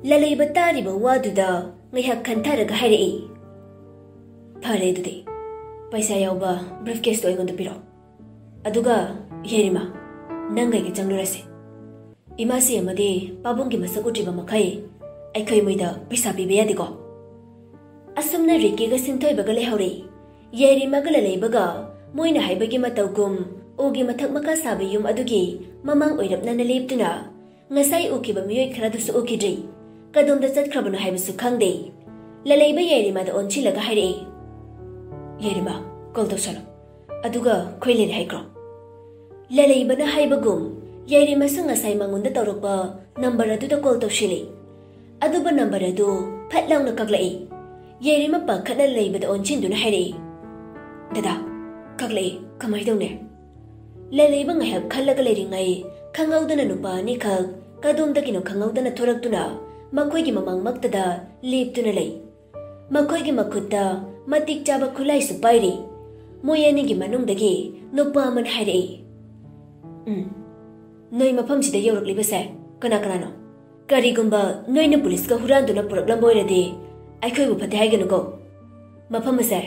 ꯂꯂꯩꯕ ꯇꯥꯔꯤꯕ ꯋꯥꯗꯨꯗ ꯉꯥꯏꯍꯥꯛ ꯈꯟꯊꯔꯒ ꯍꯥꯏꯔꯛꯏ, "ꯐꯔꯦ ꯑꯗꯨꯗꯤ, ꯄꯩꯁꯥ ꯌꯥꯎꯕ ꯕ꯭ꯔꯤꯐ ꯀꯦꯁꯇꯨ ꯑꯩꯉꯣꯟꯗ ꯄꯤꯔꯛꯑꯣ꯫ ꯑꯗꯨꯒ ꯌꯥꯏꯔꯤꯃꯥ, ꯅꯪ ꯑꯩꯒ ꯆꯪꯂꯨꯔꯁꯦ꯫ ꯏꯃꯥꯁꯤ ꯑꯃꯗꯤ ꯄꯥꯕꯨꯡꯒꯤ ꯃꯁꯛ ꯎꯗ꯭ꯔꯤꯕ ꯃꯈꯩ ꯑꯩꯈꯣꯏ ꯃꯣꯏꯗ ꯄꯩꯁꯥ ꯄꯤꯕ ꯌꯥꯗꯦꯀꯣ?" ꯑꯁꯨꯝꯅ ꯔꯤꯀꯤꯒ ꯁꯤꯟꯊꯣꯏꯕꯒ ꯂꯩꯍꯧꯔꯦ꯫ ꯌꯥꯏꯔꯤꯃꯥꯒ ꯂꯂꯩꯕꯒ ꯃꯣꯏꯅ ꯍꯥꯏꯕꯒꯤ ꯃꯇꯧꯒꯨꯝ ꯎꯒꯤ ꯃꯊꯛ ꯃꯈꯥ ꯁꯥꯕ ꯌꯨꯝ ꯑꯗꯨꯒꯤ ꯃꯃꯥꯡ ꯑꯣꯏꯔꯞꯅꯅ ꯂꯦꯞꯇꯨꯅ ꯉꯁꯥꯏ ꯎꯈꯤꯕ ꯃꯤꯑꯣꯏ ꯈꯔꯗꯨꯁꯨ ꯎꯈꯤꯗ꯭ꯔꯦ꯫ ꯀꯗꯣꯝꯗ ꯆꯠꯈ꯭ꯔꯕꯅꯣ ꯍꯥꯏꯕꯁꯨ ꯈꯪꯗꯦ꯫ ꯂꯂꯩꯕ ꯌꯥꯏꯔꯤꯃꯥꯗ ꯑꯣꯟꯁꯤꯜꯂꯒ ꯍꯥꯏꯔꯛꯏ, "ꯌꯥꯏꯔꯤꯃꯥ, ꯀꯣꯜ ꯇꯧꯁꯜꯂꯣ꯫ ꯑꯗꯨꯒ ꯈꯣꯏ ꯂꯩꯔꯦ ꯍꯥꯏꯈ꯭ꯔꯣ?" ꯂꯂꯩꯕꯅ ꯍꯥꯏꯕꯒꯨꯝ ꯌꯥꯏꯔꯤꯃꯥꯁꯨ ꯉꯁꯥꯏ ꯃꯉꯣꯟꯗ ꯇꯧꯔꯛꯄ ꯅꯝꯕꯔ ꯑꯗꯨꯗ ꯀꯣꯜ ꯇꯧꯁꯤꯜꯂꯤ꯫ ꯑꯗꯨꯕꯨ ꯅꯝꯕꯔ ꯑꯗꯨ ꯐꯠ ꯂꯥꯎꯅ ꯀꯛꯂꯛꯏ꯫ ꯌꯥꯏꯔꯤꯃꯥ ꯄꯥꯈꯠꯅ ꯂꯂꯩꯕꯗ ꯑꯣꯟꯁꯤꯟꯗꯨꯅ ꯍꯥꯏꯔꯛꯏ, "ꯗꯗꯥ, ꯀꯛꯂꯛꯏ, ꯀꯃꯥꯏ ꯇꯧꯅꯤ?" ꯂꯂꯩꯕ ꯉꯥꯏꯍꯥꯛ ꯈꯜꯂꯒ ꯂꯩꯔꯤꯉꯩ ꯈꯪꯍꯧꯗꯅ ꯅꯨꯄꯥ ꯑꯅꯤꯈꯛ ꯀꯗꯣꯝꯗꯒꯤꯅꯣ ꯈꯪꯍꯧꯗꯅ ꯊꯣꯔꯛꯇꯨꯅ ꯃꯈꯣꯏꯒꯤ ꯃꯃꯥꯡꯃꯛꯇꯗ ꯂꯦꯞꯇꯨꯅ ꯂꯩ꯫ ꯃꯈꯣꯏꯒꯤ ꯃꯈꯨꯠꯇ ꯃꯇꯤꯛ ꯆꯥꯕ ꯈꯨꯠꯂꯥꯏꯁꯨ ꯄꯥꯏꯔꯤ꯫ ꯃꯣꯏ ꯑꯅꯤꯒꯤ ꯃꯅꯨꯡꯗꯒꯤ ꯅꯨꯄꯥ ꯑꯃꯅ ꯍꯥꯏꯔꯛꯏ, "ꯎꯝ, ꯅꯣꯏ ꯃꯐꯝꯁꯤꯗ ꯌꯧꯔꯛꯂꯤꯕꯁꯦ ꯀꯅꯥ ꯀꯅꯥꯅꯣ? ꯀꯔꯤꯒꯨꯝꯕ ꯅꯣꯏꯅ ꯄꯨꯂꯤꯁꯀ ꯍꯨꯔꯥꯟꯗꯨꯅ ꯄꯨꯔꯛꯂꯝꯕ ꯑꯣꯏꯔꯗꯤ ꯑꯩꯈꯣꯏꯕꯨ ꯐꯠꯇꯦ ꯍꯥꯏꯒꯅꯨꯀꯣ꯫ ꯃꯐꯝ ꯑꯁꯦ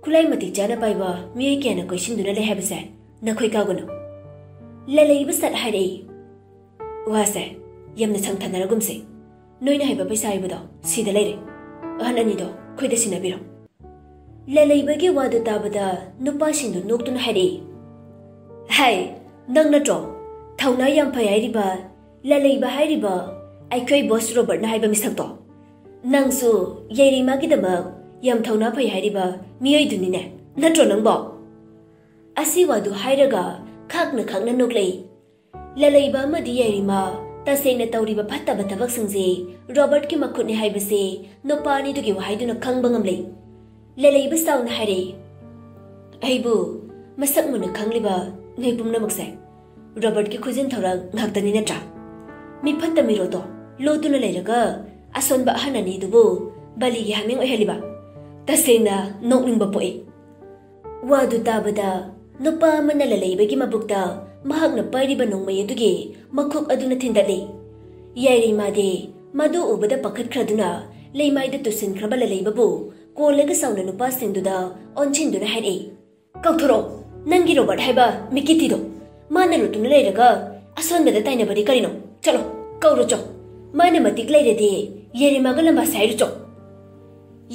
ꯈꯨꯠꯂꯥꯏ ꯃꯇꯤꯛ ꯆꯥꯅ ꯄꯥꯏꯕ ꯃꯤꯑꯣꯏ ꯀꯌꯥꯅ ꯀꯣꯏꯁꯤꯟꯗꯨꯅ ꯂꯩ ꯍꯥꯏꯕꯁꯦ ꯅꯈꯣꯏ ꯀꯥꯎꯒꯅꯨ꯫" ꯂꯂꯩꯕ ꯁꯠ ꯍꯥꯏꯔꯛꯏ, "ꯋꯥꯁꯦ ꯌꯥꯝꯅ ꯁꯪꯊꯅꯔꯒꯨꯝꯁꯦ꯫ ꯅꯣꯏꯅ ꯍꯥꯏꯕ ꯄꯩꯁꯥ ꯍꯥꯏꯕꯗꯣ ꯁꯤꯗ ꯂꯩꯔꯦ꯫ ꯑꯍꯟ ꯑꯅꯤꯗꯣ ꯑꯩꯈꯣꯏꯗ ꯁꯤꯟꯅꯕꯤꯔꯣ꯫" ꯂꯂꯩꯕꯒꯤ ꯋꯥꯗꯨ ꯇꯥꯕꯗ ꯅꯨꯄꯥꯁꯤꯡꯗꯨ ꯅꯣꯛꯇꯨꯅ ꯍꯥꯏꯔꯛꯏ, "ꯍꯥꯏ, ꯅꯪ ꯅꯠꯇ꯭ꯔꯣ ꯊꯧꯅꯥ ꯌꯥꯝ ꯐꯩ ꯍꯥꯏꯔꯤꯕ ꯂꯂꯩꯕ ꯍꯥꯏꯔꯤꯕ ꯑꯩꯈꯣꯏ ꯕꯣꯁ ꯔꯣꯕꯔꯠꯅ ꯍꯥꯏꯕ ꯃꯤꯁꯛꯇꯣ? ꯅꯪꯁꯨ ꯌꯥꯏꯔꯤꯃꯥꯒꯤꯗꯃꯛ ꯌꯥꯝ ꯊꯧꯅꯥ ꯐꯩ ꯍꯥꯏꯔꯤꯕ ꯃꯤꯑꯣꯏꯗꯨꯅꯤꯅꯦ, ꯅꯠꯇ꯭ꯔꯣ ꯅꯪꯕꯣ?" ꯑꯁꯤ ꯋꯥꯗꯨ ꯍꯥꯏꯔꯒ ꯈꯥꯛꯅ ꯈꯥꯛꯅ ꯅꯣꯛꯂꯛꯏ꯫ ꯂꯂꯩꯕ ꯑꯃꯗꯤ ꯌꯥꯏꯔꯤꯃ ꯇꯁꯦꯡꯅ ꯇꯧꯔꯤꯕ ꯐꯠꯇꯕ ꯊꯕꯛꯁꯤꯡꯁꯦ ꯔꯣꯕꯔꯠꯀꯤ ꯃꯈꯨꯠꯅꯤ ꯍꯥꯏꯕꯁꯦ ꯅꯨꯄꯥ ꯑꯅꯤꯗꯨꯒꯤ ꯋꯥꯍꯩꯗꯨꯅ ꯈꯪꯕ ꯉꯝꯂꯦ꯫ ꯂꯂꯩꯕ ꯁꯥꯎꯅ ꯍꯥꯏꯔꯛꯏ, "ꯑꯩꯕꯨ ꯃꯁꯛ ꯃꯨꯟꯅ ꯈꯪꯂꯤꯕ ꯅꯣꯏ ꯄꯨꯝꯅꯃꯛꯁꯦ ꯔꯣꯕꯔꯠꯀꯤ ꯈꯨꯖꯤꯟ ꯊꯧꯔꯥꯡ ꯉꯥꯛꯇꯅꯤ ꯅꯠꯇ꯭ꯔꯥ? ꯃꯤ ꯐꯠꯇ ꯃꯤꯔꯣꯠꯇꯣ ꯂꯣꯠꯇꯨꯅ ꯂꯩꯔꯒ ꯑꯁꯣꯟꯕ ꯑꯍꯟ ꯑꯅꯤꯗꯨꯕꯨ ꯕꯂꯤꯒꯤ ꯍꯥꯃꯦꯡ ꯑꯣꯏꯍꯜꯂꯤꯕ꯫ ꯇꯁꯦꯡꯅ ꯅꯣꯛꯅꯤꯡꯕ ꯄꯣꯛꯏ꯫" ꯋꯥꯗꯨ ꯇꯥꯕꯗ ꯅꯨꯄꯥ ꯑꯃꯅ ꯂꯂꯩꯕꯒꯤ ꯃꯕꯨꯛꯇ ꯃꯍꯥꯛꯅ ꯄꯥꯏꯔꯤꯕ ꯅꯣꯡꯃꯩ ꯑꯗꯨꯒꯤ ꯃꯈꯣꯛ ꯑꯗꯨꯅ ꯊꯤꯟꯗꯠꯂꯤ꯫ ꯌꯥꯏꯔꯤꯃꯥꯗꯤ ꯃꯗꯨ ꯎꯕꯗ ꯄꯥꯈꯠꯈ꯭ꯔꯗꯨꯅ ꯂꯩꯃꯥꯏꯗ ꯇꯨꯁꯤꯟꯈ꯭ꯔꯕ ꯂꯂꯩꯕꯕꯨ ꯀꯣꯜꯂꯒ ꯁꯥꯎꯅ ꯅꯨꯄꯥꯁꯤꯡꯗꯨꯗ ꯑꯣꯟꯁꯤꯟꯗꯨꯅ ꯍꯥꯏꯔꯛꯏ, "ꯀꯧꯊꯣꯔꯛꯑꯣ, ꯅꯪꯒꯤ ꯔꯣꯕꯔꯠ ꯍꯥꯏꯕ ꯃꯤꯀꯤꯇꯤꯗꯣ꯫ ꯃꯥꯅ ꯂꯨꯠꯇꯨꯅ ꯂꯩꯔꯒ ꯑꯁꯣꯟꯕꯗ ꯇꯥꯏꯅꯕꯗꯤ ꯀꯔꯤꯅꯣ? ꯆꯠꯂꯣ, ꯀꯧꯔꯨ ꯆꯣ꯫ ꯃꯥꯅ ꯃꯇꯤꯛ ꯂꯩꯔꯗꯤ ꯌꯦꯔꯤꯃꯥꯒ ꯂꯝꯕꯥ ꯁꯥꯏꯔꯨ ꯆꯣ꯫"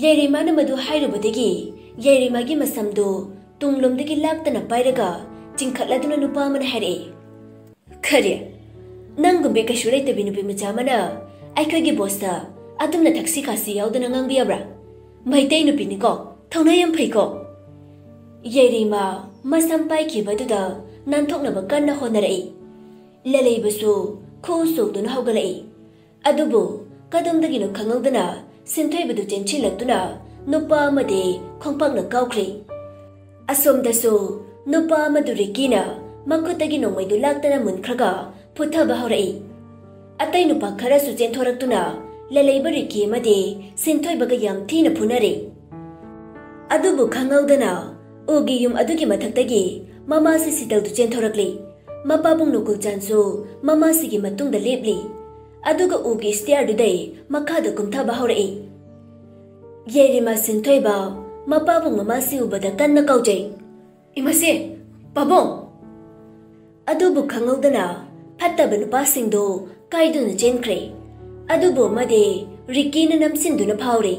ꯌꯦꯔꯤꯃꯥꯅ ꯃꯗꯨ ꯍꯥꯏꯔꯨꯕꯗꯒꯤ ꯌꯦꯔꯤꯃꯥꯒꯤ ꯃꯁꯝꯗꯨ ꯇꯨꯡꯂꯣꯝꯗꯒꯤ ꯂꯥꯛꯇꯅ ꯄꯥꯏꯔꯒ ꯆꯤꯡꯈꯠꯂꯗꯨꯅ ꯅꯨꯄꯥ ꯑꯃꯅ ꯍꯥꯏꯔꯛꯏ, "ꯈꯔꯤ? ꯅꯪꯒꯨꯝꯕꯤ ꯀꯩꯁꯨ ꯂꯩꯇꯕꯤ ꯅꯨꯄꯤ ꯃꯆꯥ ꯑꯃꯅ ꯑꯩꯈꯣꯏꯒꯤ ꯕꯣꯁꯇ ꯑꯗꯨꯝꯅ ꯊꯛꯁꯤ ꯈꯥꯁꯤ ꯌꯥꯎꯗꯅ ꯉꯥꯡꯕ ꯌꯥꯕ꯭ꯔꯥ? ꯃꯩꯇꯩ ꯅꯨꯄꯤꯅꯤꯀꯣ, ꯊꯧꯅꯥ ꯌꯥꯝ ꯐꯩꯀꯣ꯫" ꯌꯦꯔꯤꯃꯥ ꯃꯁꯝ ꯄꯥꯏꯈꯤꯕꯗꯨꯗ ꯅꯥꯟꯊꯣꯛꯅꯕ ꯀꯟꯅ ꯍꯣꯠꯅꯔꯛꯏ꯫ ꯂꯂꯩꯕꯁꯨ ꯈꯨ ꯁꯣꯛꯇꯨꯅ ꯍꯧꯒꯠꯂꯛꯏ꯫ ꯑꯗꯨꯕꯨ ꯀꯗꯣꯝꯗꯒꯤꯅꯣ ꯈꯪꯍꯧꯗꯅ ꯁꯤꯟꯊꯣꯏꯕꯗꯨ ꯆꯦꯟꯁꯤꯜꯂꯛꯇꯨꯅ ꯅꯨꯄꯥ ꯑꯃꯗꯤ ꯈꯣꯡꯄꯥꯛꯅ ꯀꯥꯎꯈ꯭ꯔꯦ꯫ ꯑꯁꯣꯝꯗꯁꯨ ꯅꯨꯄꯥ ꯑꯃꯗꯨ ꯔꯤꯀꯤꯅ ꯃꯈꯨꯠꯇꯒꯤ ꯅꯣꯡꯃꯩꯗꯨ ꯂꯥꯛꯇꯅ ꯃꯨꯟꯈ꯭ꯔꯒ ꯐꯨꯊꯕ ꯍꯧꯔꯛꯏ꯫ ꯑꯇꯩ ꯅꯨꯄꯥ ꯈꯔꯁꯨ ꯆꯦꯟꯊꯣꯔꯛꯇꯨꯅ ꯂꯂꯩꯕ ꯔꯤꯀꯤ ꯑꯃꯗꯤ ꯁꯤꯟꯊꯣꯏꯕꯒ ꯌꯥꯝ ꯊꯤꯅ ꯐꯨꯅꯔꯦ꯫ ꯑꯗꯨꯕꯨ ꯈꯪꯍꯧꯗꯅ ꯎꯒꯤ ꯌꯨꯝ ꯑꯗꯨꯒꯤ ꯃꯊꯛꯇꯒꯤ ꯃꯃꯥꯁꯤ ꯁꯤꯇꯜꯗꯨ ꯆꯦꯟꯊꯣꯔꯛꯂꯤ꯫ ꯃꯄꯥꯕꯨꯡ ꯅꯣꯀꯨꯜꯆꯥꯟꯁꯨ ꯃꯃꯥꯁꯤꯒꯤ ꯃꯇꯨꯡꯗ ꯂꯦꯞꯂꯤ꯫ ꯑꯗꯨꯒ ꯎꯒꯤ ꯁ꯭ꯇꯤꯌꯥꯔꯗꯨꯗꯩ ꯃꯈꯥꯗ ꯀꯨꯝꯊꯕ ꯍꯧꯔꯛꯏ꯫ ꯌꯥꯏꯔꯤꯃꯥ ꯁꯤꯟꯊꯣꯏꯕ ꯃꯄꯥꯕꯨꯡ ꯃꯃꯥꯁꯤ ꯎꯕꯗ ꯀꯟꯅ ꯀꯧꯖꯩ, "ꯏꯃꯥꯁꯦ, ꯄꯥꯕꯨꯡ!" ꯑꯗꯨꯕꯨ ꯈꯪꯍꯧꯗꯅ ꯐꯠꯇꯕ ꯅꯨꯄꯥꯁꯤꯡꯗꯨ ꯀꯥꯏꯗꯨꯅ ꯆꯦꯟꯈ꯭ꯔꯦ꯫ ꯑꯗꯨꯕꯨ ꯑꯃꯗꯤ ꯔꯤꯀꯤꯅ ꯅꯝꯁꯤꯟꯗꯨꯅ ꯐꯥꯎꯔꯦ꯫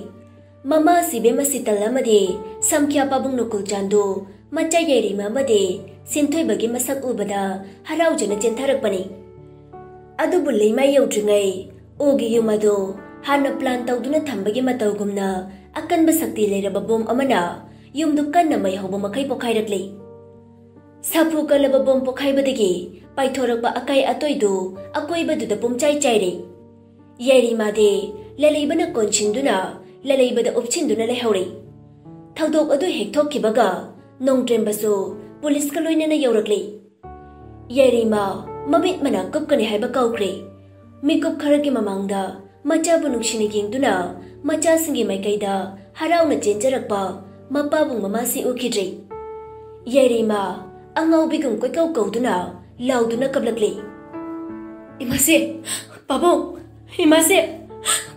ꯃꯃꯥ ꯁꯤꯕꯦꯝ ꯑꯁꯤ ꯇꯜ ꯑꯃꯗꯤ ꯁꯝꯈ꯭ꯌꯥ ꯄꯥꯕꯨꯡ ꯅꯣꯀꯨꯜꯆꯥꯟꯗꯨ ꯃꯆꯥ ꯌꯥꯏꯔꯤꯃ ꯑꯃꯗꯤ ꯁꯤꯟꯊꯣꯏꯕꯒꯤ ꯃꯁꯛ ꯎꯕꯗ ꯍꯔꯥꯎꯖꯅ ꯆꯦꯟꯊꯔꯛꯄꯅꯤ꯫ ꯑꯗꯨꯕꯨ ꯂꯩꯃꯥꯏ ꯌꯧꯗ꯭ꯔꯤꯉꯩ ꯎꯒꯤ ꯌꯨꯝ ꯑꯗꯨ ꯍꯥꯟꯅ ꯄ꯭ꯂꯥꯟ ꯇꯧꯗꯨꯅ ꯊꯝꯕꯒꯤ ꯃꯇꯧꯒꯨꯝꯅ ꯑꯀꯟꯕ ꯁꯛꯇꯤ ꯂꯩꯔꯕ ꯕꯣꯝ ꯑꯃꯅ ꯌꯨꯝꯗꯨ ꯀꯟꯅ ꯃꯩ ꯍꯧꯕ ꯃꯈꯩ ꯄꯣꯈꯥꯏꯔꯛꯂꯤ꯫ ꯁꯥꯐꯨ ꯀꯜꯂꯕ ꯕꯣꯝ ꯄꯣꯈꯥꯏꯕꯗꯒꯤ ꯄꯥꯏꯊꯣꯔꯛꯄ ꯑꯀꯥꯏ ꯑꯇꯣꯏꯗꯨ ꯑꯀꯣꯏꯕꯗꯨꯗ ꯄꯨꯝꯆꯥꯏ ꯆꯥꯏꯔꯦ꯫ ꯌꯥꯏꯔꯤꯃꯥꯗꯤ ꯂꯂꯩꯕꯅ ꯀꯣꯟꯁꯤꯟꯗꯨꯅ ꯂꯂꯩꯕꯗ ꯎꯞꯁꯤꯟꯗꯨꯅ ꯂꯩꯍꯧꯔꯦ꯫ ꯊꯧꯗꯣꯛ ꯑꯗꯨ ꯍꯦꯛ ꯊꯣꯛꯈꯤꯕꯒ ꯅꯣꯡꯗ꯭ꯔꯦꯝꯕꯁꯨ ꯄꯨꯂꯤꯁꯀ ꯂꯣꯏꯅꯅ ꯌꯧꯔꯛꯂꯦ꯫ ꯌꯥꯏꯔꯤꯃꯥ ꯃꯃꯤꯠ ꯃꯅꯥ ꯀꯨꯞꯀꯅꯤ ꯍꯥꯏꯕ ꯀꯥꯎꯈ꯭ꯔꯦ꯫ ꯃꯤꯀꯨꯞ ꯈꯔꯒꯤ ꯃꯃꯥꯡꯗ ꯃꯆꯥꯕꯨ ꯅꯨꯡꯁꯤꯅ ꯌꯦꯡꯗꯨꯅ ꯃꯆꯥꯁꯤꯡꯒꯤ ꯃꯥꯏꯀꯩꯗ ꯍꯔꯥꯎꯅ ꯆꯦꯟꯖꯔꯛꯄ ꯃꯄꯥꯕꯨꯡ ꯃꯃꯥꯁꯤ ꯎꯈꯤꯗ꯭ꯔꯦ꯫ ꯌꯥꯏꯔꯤꯃꯥ ꯑꯉꯥꯎꯕꯤꯒꯨꯝ ꯀꯣꯏꯀꯧ ꯀꯧꯗꯨꯅ ꯂꯥꯎꯗꯨꯅ ꯀꯞꯂꯛꯂꯦ꯫ "ꯏꯃꯥꯁꯦ, ꯄꯥꯕꯨꯡ, ꯏꯃꯥꯁꯦ,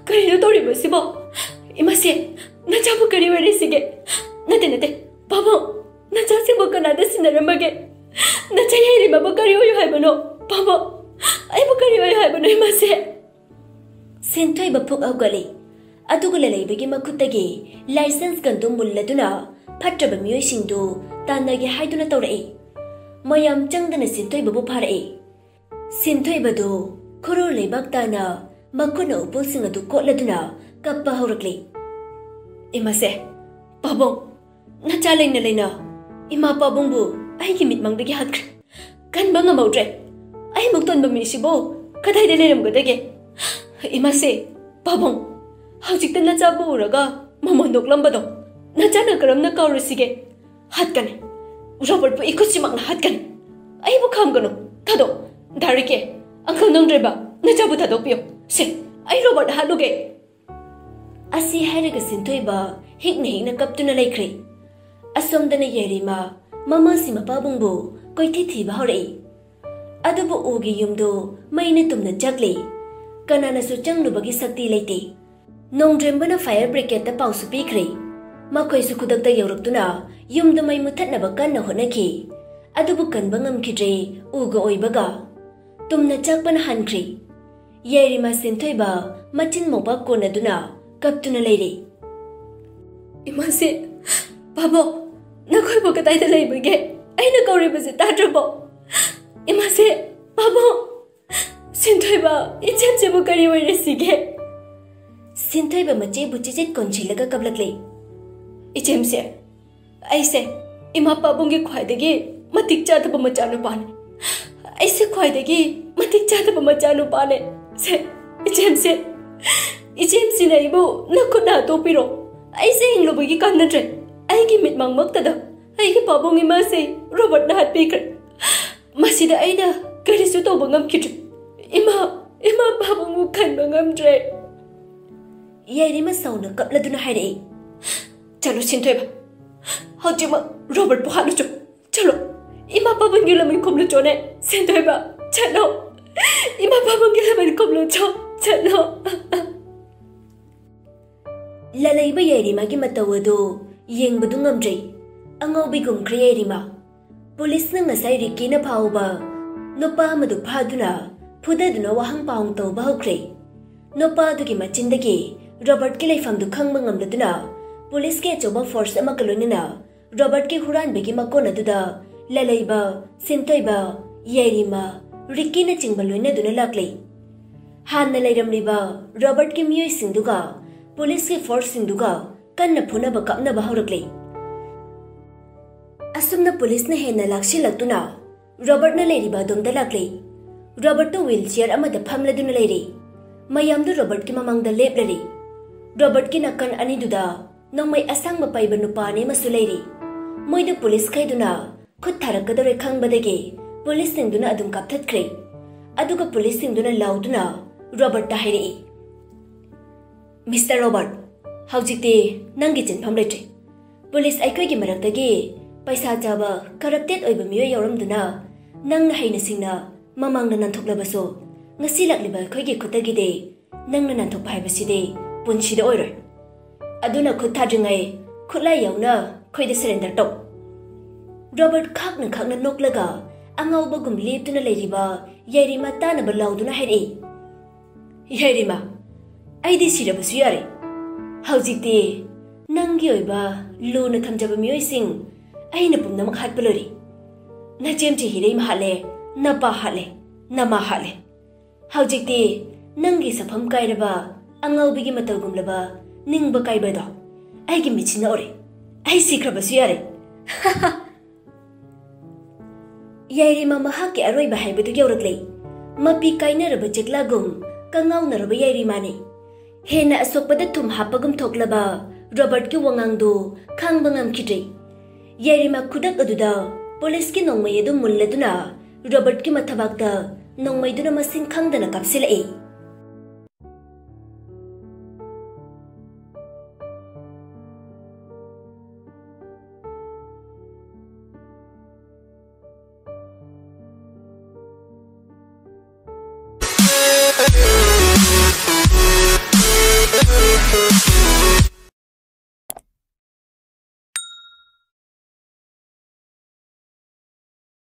ꯀꯔꯤꯅꯣ ꯇꯧꯔꯤꯕꯁꯤꯕꯣ? ꯏꯃꯥꯁꯦ, ꯅꯆꯥꯕꯨ ꯀꯔꯤ ꯑꯣꯏꯔꯦ ꯁꯤꯒꯦ? ꯅꯠꯇꯦ, ꯅꯠꯇꯦ, ꯄꯥꯕꯨꯡ, ꯅꯆꯥꯁꯤꯡꯕꯨ ꯀꯅꯥꯗ ꯁꯤꯟꯅꯔꯝꯃꯒꯦ? ꯅꯆꯥ ꯌꯥꯏꯔꯤꯃꯕꯨ ꯀꯔꯤ ꯑꯣꯏꯌꯨ ꯍꯥꯏꯕꯅꯣ? ꯄꯥꯕꯨꯡ, ꯑꯩꯕꯨ ꯀꯔꯤ ꯑꯣꯏꯌꯨ ꯍꯥꯏꯕꯅꯣ ꯏꯃꯥꯁꯦ?" ꯁꯤꯟꯊꯣꯏꯕ ꯐꯨꯛ ꯍꯧꯒꯠꯂꯤ꯫ ꯑꯗꯨꯒ ꯂꯂꯩꯕꯒꯤ ꯃꯈꯨꯠꯇꯒꯤ ꯂꯥꯏꯁꯦꯟꯁ ꯒꯟꯗꯨ ꯃꯨꯜꯂꯗꯨꯅ ꯐꯠꯇ꯭ꯔꯕ ꯃꯤꯑꯣꯏꯁꯤꯡꯗꯨ ꯇꯥꯟꯅꯒꯦ ꯍꯥꯏꯗꯨꯅ ꯇꯧꯔꯛꯏ꯫ ꯃꯌꯥꯝ ꯆꯪꯗꯅ ꯁꯤꯟꯊꯣꯏꯕꯕꯨ ꯐꯥꯔꯛꯏ꯫ ꯁꯤꯟꯊꯣꯏꯕꯗꯨ ꯈꯨꯔꯨ ꯂꯩꯕꯥꯛ ꯇꯥꯅ ꯃꯈꯨꯠꯅ ꯎꯄꯨꯜꯁꯤꯡ ꯑꯗꯨ ꯀꯣꯠꯂꯗꯨꯅ ꯀꯞꯄ ꯍꯧꯔꯛꯂꯤ꯫ "ꯏꯃꯥꯁꯦ, ꯄꯥꯕꯨꯡ, ꯅꯆꯥ ꯂꯩꯅ ꯂꯩꯅ ꯏꯃꯥ ꯄꯥꯕꯨꯡꯕꯨ ꯑꯩꯒꯤ ꯃꯤꯠꯃꯥꯡꯗꯒꯤ ꯍꯥꯠꯈ꯭ꯔꯦ꯫ ꯀꯟꯕ ꯉꯝꯍꯧꯗ꯭ꯔꯦ꯫ ꯑꯩꯃꯨꯛ ꯇꯣꯟꯕ ꯃꯤꯁꯤꯕꯨ ꯀꯗꯥꯏꯗ ꯂꯩꯔꯝꯒꯗꯒꯦ? ꯏꯃꯥꯁꯦ, ꯄꯥꯕꯨꯡ, ꯍꯧꯖꯤꯛꯇ ꯅꯆꯥꯕꯨ ꯎꯔꯒ ꯃꯃꯣꯟ ꯅꯣꯛꯂꯝꯕꯗꯣ ꯅꯆꯥꯅ ꯀꯔꯝꯅ ꯀꯥꯎꯔꯨꯁꯤꯒꯦ? ꯍꯥꯠꯀꯅꯤ꯫ ꯔꯣꯕꯔꯠꯄꯨ ꯏꯈꯨꯠꯁꯤꯃꯛꯅ ꯍꯥꯠꯀꯅꯤ꯫ ꯑꯩꯕꯨ ꯈꯥꯝꯒꯅꯨ꯫ ꯊꯥꯗꯣꯛ꯫ ꯗꯥ ꯔꯤꯀꯦ, ꯑꯪꯀꯜ ꯅꯣꯡꯗ꯭ꯔꯦꯝꯕ, ꯅꯆꯥꯕꯨ ꯊꯥꯗꯣꯛꯄꯤꯌꯨ꯫ ꯁꯦ, ꯑꯩ ꯔꯣꯕꯔꯠ ꯍꯥꯠꯂꯨꯒꯦ꯫" ꯑꯁꯤ ꯍꯥꯏꯔꯒ ꯁꯤꯟꯊꯣꯏꯕ ꯍꯤꯛꯅ ꯍꯤꯛꯅ ꯀꯞꯇꯨꯅ ꯂꯩꯈ꯭ꯔꯦ꯫ ꯑꯁꯣꯝꯗꯅ ꯌꯥꯏꯔꯤꯃ ꯃꯃꯥꯁꯤ ꯃꯄꯥꯕꯨꯡꯕꯨ ꯀꯣꯏꯊꯤ ꯊꯤꯕ ꯍꯧꯔꯛꯏ꯫ ꯑꯗꯨꯕꯨ ꯎꯒꯤ ꯌꯨꯝꯗꯨ ꯃꯩꯅ ꯇꯨꯝꯅ ꯆꯥꯛꯂꯤ꯫ ꯀꯅꯥꯅꯁꯨ ꯆꯪꯂꯨꯕꯒꯤ ꯁꯛꯇꯤ ꯂꯩꯇꯦ꯫ ꯅꯣꯡꯗ꯭ꯔꯦꯝꯕꯅ fire brigade ꯇ ꯄꯥꯎꯁꯨ ꯄꯤꯈ꯭ꯔꯦ꯫ ꯃꯈꯣꯏꯁꯨ ꯈꯨꯗꯛꯇ ꯌꯧꯔꯛꯇꯨꯅ ꯌꯨꯝꯗꯨ ꯃꯩ ꯃꯨꯊꯠꯅꯕ ꯀꯟꯅ ꯍꯣꯠꯅꯈꯤ꯫ ꯑꯗꯨꯕꯨ ꯀꯟꯕ ꯉꯝꯈꯤꯗ꯭ꯔꯦ, ꯎꯒ ꯑꯣꯏꯕꯒ꯫ ꯇꯨꯝꯅ ꯆꯥꯛꯄꯅ ꯍꯟꯈ꯭ꯔꯦ꯫ ꯌꯥꯏꯔꯤꯃ ꯁꯤꯟꯊꯣꯏꯕ ꯃꯆꯤꯟ ꯃꯧꯄꯥ ꯀꯣꯟꯅꯗꯨꯅ ꯀꯞꯇꯨꯅ ꯂꯩꯔꯦ꯫ "ꯏꯃꯥꯁꯦ, ꯄꯥꯕꯨꯡ, ꯅꯈꯣꯏꯕꯨ ꯀꯗꯥꯏꯗ ꯂꯩꯕꯒꯦ? ꯑꯩꯅ ꯀꯧꯔꯤꯕꯁꯦ ꯇꯥꯗ꯭ꯔꯕꯣ? ꯏꯃꯥꯁꯦ, ꯄꯥꯕꯨꯡ, ꯁꯤꯟꯊꯣꯏꯕ, ꯏꯆꯦꯝꯁꯤꯕꯨ ꯀꯔꯤ ꯑꯣꯏꯔꯦ ꯁꯤꯒꯦ?" ꯁꯤꯟꯊꯣꯏꯕ ꯃꯆꯦꯕꯨ ꯆꯤꯆꯤꯠ ꯀꯣꯟꯁꯤꯜꯂꯒ ꯀꯞꯂꯛꯂꯦ꯫ "ꯏꯆꯦꯝꯁꯦ, ꯑꯩꯁꯦ ꯏꯃꯥ ꯄꯥꯕꯨꯡꯒꯤ ꯈ꯭ꯋꯥꯏꯗꯒꯤ ꯃꯇꯤꯛ ꯆꯥꯗꯕ ꯃꯆꯥꯅꯨꯄꯥꯅꯦ꯫ ꯑꯩꯁꯦ ꯈ꯭ꯋꯥꯏꯗꯒꯤ ꯃꯇꯤꯛ ꯆꯥꯗꯕ ꯃꯆꯥꯅꯨꯄꯥꯅꯦ꯫ ꯁꯦ, ꯏꯆꯦꯝꯁꯦ, ꯏꯆꯦꯝꯁꯤꯅ ꯑꯩꯕꯨ ꯅꯈꯨꯠꯅ ꯍꯥꯠꯇꯣꯛꯄꯤꯔꯣ꯫ ꯑꯩꯁꯦ ꯍꯤꯡꯂꯨꯕꯒꯤ ꯀꯥꯟꯅꯗ꯭ꯔꯦ꯫ ꯑꯩꯒꯤ ꯃꯤꯠꯃꯥꯡꯃꯛꯇꯗ ꯑꯩꯒꯤ ꯄꯥꯕꯨꯡ ꯏꯃꯥꯁꯦ ꯔꯣꯕꯔꯠꯅ ꯍꯥꯠꯄꯤꯈ꯭ꯔꯦ꯫ ꯃꯁꯤꯗ ꯑꯩꯅ ꯀꯔꯤꯁꯨ ꯇꯧꯕ ꯉꯝꯈꯤꯗ꯭ꯔꯦ꯫ ꯏꯃꯥ, ꯏꯃꯥ ꯄꯥꯕꯨꯡꯕꯨ ꯀꯟꯕ ꯉꯝꯗ꯭ꯔꯦ꯫" ꯌꯥꯏꯔꯤꯃ ꯁꯥꯎꯅ ꯀꯞꯂꯗꯨꯅ ꯍꯥꯏꯔꯛꯏ꯫ "ꯆꯠꯂꯣ ꯁꯤꯟꯊꯣꯏꯕ, ꯍꯧꯖꯤꯛꯃꯛ ꯔꯣꯕꯔꯠꯄꯨ ꯍꯥꯠꯂꯨꯆꯣ꯫ ꯆꯠꯂꯣ, ꯏꯃꯥ ꯄꯥꯕꯨꯡꯒꯤ ꯂꯃꯟ ꯈꯨꯝꯂꯨꯆꯣꯅꯦ꯫ ꯁꯤꯟꯊꯣꯏꯕ, ꯆꯠꯂꯣ, ꯏꯃꯥ ꯄꯥꯕꯨꯡꯒꯤ ꯂꯃꯟ ꯈꯨꯝꯂꯨꯆꯣ꯫ ꯆꯠꯂꯣ꯫" ꯂꯂꯩꯕ ꯌꯥꯏꯔꯤꯃꯒꯤ ꯃꯇꯧ ꯑꯗꯨ ꯌꯦꯡꯕꯗꯨ ꯉꯝꯗ꯭ꯔꯦ꯫ ꯑꯉꯥꯎꯕꯤꯒꯨꯝꯈ꯭ꯔꯦ ꯌꯥꯏꯔꯤꯃ꯫ ꯄꯨꯂꯤꯁꯅ ꯉꯁꯥꯏ ꯔꯤꯛꯀꯤꯅ ꯐꯥꯎꯕ ꯅꯨꯄꯥ ꯑꯃꯗꯨ ꯐꯥꯗꯨꯅ ꯐꯨꯗꯗꯨꯅ ꯋꯥꯍꯪ ꯄꯥꯎꯍꯪ ꯇꯧꯕ ꯍꯧꯈ꯭ꯔꯦ꯫ ꯅꯨꯄꯥ ꯑꯗꯨꯒꯤ ꯃꯆꯤꯟꯗꯒꯤ ꯔꯣꯕꯔꯠꯀꯤ ꯂꯩꯐꯝꯗꯨ ꯈꯪꯕ ꯉꯝꯂꯗꯨꯅ ꯄꯨꯂꯤꯁꯀꯤ ꯑꯆꯧꯕ force ꯑꯃꯒ ꯂꯣꯏꯅꯅ ꯔꯣꯕꯔꯠꯀꯤ ꯍꯨꯔꯥꯟꯕꯒꯤ ꯃꯀꯣꯟ ꯑꯗꯨꯗ ꯂꯂꯩꯕ, ꯁꯤꯟꯊꯣꯏꯕ, ꯌꯥꯏꯔꯤꯃ, ꯔꯤꯛꯀꯤꯅꯆꯤꯡꯕ ꯂꯣꯏꯅꯗꯨꯅ ꯂꯥꯛꯂꯤ꯫ ꯍꯥꯟꯅ ꯂꯩꯔꯝꯂꯤꯕ ꯔꯣꯕꯔꯠꯀꯤ ꯃꯤꯑꯣꯏꯁꯤꯡꯗꯨꯒ ꯄꯨꯂꯤꯁꯀꯤ forceꯁꯤꯡꯗꯨꯒ ꯀꯟꯅ ꯐꯨꯅꯕ ꯀꯥꯞꯅꯕ ꯍꯧꯔꯛꯂꯤ꯫ ꯑꯁꯨꯝꯅ ꯄꯨꯂꯤꯁꯅ ꯍꯦꯟꯅ ꯂꯥꯛꯁꯤꯜꯂꯛꯇꯨꯅ ꯔꯣꯕꯔꯠꯅ ꯂꯩꯔꯤꯕ ꯑꯗꯣꯝꯗ ꯂꯥꯛꯂꯤ꯫ ꯔꯣꯕꯔꯠꯇꯨ wheelchair ꯑꯃꯗ ꯐꯝꯂꯗꯨꯅ ꯂꯩꯔꯤ꯫ ꯃꯌꯥꯝꯗꯨ ꯔꯣꯕꯔꯠꯀꯤ ꯃꯃꯥꯡꯗ ꯂꯦꯞꯂꯔꯤ꯫ ꯔꯣꯕꯔꯠꯀꯤ ꯅꯥꯀꯟ ꯑꯅꯤꯗꯨꯗ ꯅꯣꯡꯃꯩ ꯑꯁꯥꯡꯕ ꯄꯥꯏꯕ ꯅꯨꯄꯥ ꯑꯅꯤ ꯑꯃꯁꯨ ꯂꯩꯔꯤ꯫ ꯃꯣꯏꯗ ꯄꯨꯂꯤꯁꯈꯩꯗꯨꯅ ꯈꯨꯠ ꯊꯥꯔꯛꯀꯗꯧꯔꯦ ꯈꯪꯕꯗꯒꯤ ꯄꯨꯂꯤꯁꯁꯤꯡꯗꯨꯅ ꯑꯗꯨꯝ ꯀꯥꯞꯊꯠꯈ꯭ꯔꯦ꯫ ꯑꯗꯨꯒ ꯄꯨꯂꯤꯁꯁꯤꯡꯗꯨꯅ ꯂꯥꯎꯗꯨꯅ ꯔꯣꯕꯔꯠꯇ ꯍꯥꯏꯔꯛꯏ, "ꯃꯤꯁꯇꯔ ꯔꯣꯕꯔꯠ, ꯍꯧꯖꯤꯛꯇꯤ ꯅꯪꯒꯤ ꯆꯤꯟꯐꯝ ꯂꯩꯇ꯭ꯔꯦ꯫ ꯄꯨꯂꯤꯁ ꯑꯩꯈꯣꯏꯒꯤ ꯃꯔꯛꯇꯒꯤ ꯄꯩꯁꯥ ꯆꯥꯕ, ꯀꯔꯞꯇꯦꯠ ꯑꯣꯏꯕ ꯃꯤꯑꯣꯏ ꯌꯥꯎꯔꯝꯗꯨꯅ ꯅꯪꯅ ꯍꯩꯅ ꯁꯤꯡꯅ ꯃꯃꯥꯡꯗ ꯅꯥꯟꯊꯣꯛꯂꯕꯁꯨ, ꯉꯁꯤ ꯂꯥꯛꯂꯤꯕ ꯑꯩꯈꯣꯏꯒꯤ ꯈꯨꯠꯇꯒꯤꯗꯤ ꯅꯪꯅ ꯅꯥꯟꯊꯣꯛꯄ ꯍꯥꯏꯕꯁꯤꯗꯤ ꯄꯨꯟꯁꯤꯗ ꯑꯣꯏꯔꯣꯏ꯫ ꯑꯗꯨꯅ ꯈꯨꯠ ꯊꯥꯗ꯭ꯔꯤꯉꯩ ꯈꯨꯠꯂꯥꯏ ꯌꯥꯎꯅ ꯑꯩꯈꯣꯏꯗ ꯁꯔꯦꯟꯗꯔ ꯇꯧ꯫ ꯔꯣꯕꯔꯠ ꯈꯥꯛꯅ ꯈꯥꯛꯅ ꯅꯣꯛꯂꯒ ꯑꯉꯥꯎꯕꯒꯨꯝ ꯂꯦꯞꯇꯨꯅ ꯂꯩꯔꯤꯕ ꯌꯥꯏꯔꯤꯃ ꯇꯥꯅꯕ ꯂꯥꯎꯗꯨꯅ ꯍꯥꯏꯔꯛꯏ, "ꯌꯥꯏꯔꯤꯃ, ꯑꯩꯗꯤ ꯁꯤꯔꯕꯁꯨ ꯌꯥꯔꯦ꯫ ꯍꯧꯖꯤꯛꯇꯤ ꯅꯪꯒꯤ ꯑꯣꯏꯕ ꯂꯨꯅ ꯊꯝꯖꯕ ꯃꯤꯑꯣꯏꯁꯤꯡ ꯑꯩꯅ ꯄꯨꯝꯅꯃꯛ ꯍꯥꯠꯄ ꯂꯣꯏꯔꯦ꯫ ꯅꯆꯦꯝꯆꯦ ꯍꯤꯔꯩꯃ ꯍꯥꯠꯂꯦ, ꯅꯄꯥ ꯍꯥꯠꯂꯦ, ꯅꯃꯥ ꯍꯥꯠꯂꯦ꯫ ꯍꯧꯖꯤꯛꯇꯤ ꯅꯪꯒꯤ ꯁꯛꯐꯝ ꯀꯥꯏꯔꯕ ꯑꯉꯥꯎꯕꯤꯒꯤ ꯃꯇꯧꯒꯨꯝꯂꯕ ꯅꯤꯡꯕ ꯀꯥꯏꯕꯗꯣ ꯑꯩꯒꯤ ꯃꯤꯠꯁꯤꯅ ꯎꯔꯦ꯫ ꯑꯩ ꯁꯤꯈ꯭ꯔꯕꯁꯨ ꯌꯥꯔꯦ꯫" ꯌꯥꯏꯔꯤꯃ ꯃꯍꯥꯛꯀꯤ ꯑꯔꯣꯏꯕ ꯍꯥꯏꯕꯗꯨ ꯌꯧꯔꯛꯂꯦ꯫ ꯃꯄꯤ ꯀꯥꯏꯅꯔꯕ ꯆꯦꯛꯂꯥꯒꯨꯝ ꯀꯉꯥꯎꯅꯔꯕ ꯌꯥꯏꯔꯤꯃꯥꯅꯤ꯫ ꯍꯦꯟꯅ ꯑꯁꯣꯛꯄꯗ ꯊꯨꯝ ꯍꯥꯞꯄꯒꯨꯝ ꯊꯣꯛꯂꯕ ꯔꯣꯕꯔꯠꯀꯤ ꯋꯥꯉꯥꯡꯗꯨ ꯈꯥꯡꯕ ꯉꯝꯈꯤꯗ꯭ꯔꯦ꯫ ꯌꯥꯏꯔꯤꯃ ꯈꯨꯗꯛ ꯑꯗꯨꯗ ꯄꯨꯂꯤꯁꯀꯤ ꯅꯣꯡꯃꯩ ꯑꯗꯨ ꯃꯨꯜꯂꯗꯨꯅ ꯔꯣꯕꯔꯠꯀꯤ ꯃꯊꯕꯥꯛꯇ ꯅꯣꯡꯃꯩꯗꯨꯅ ꯃꯁꯤꯡ ꯈꯪꯗꯅ ꯀꯥꯞꯁꯤꯜꯂꯛꯏ꯫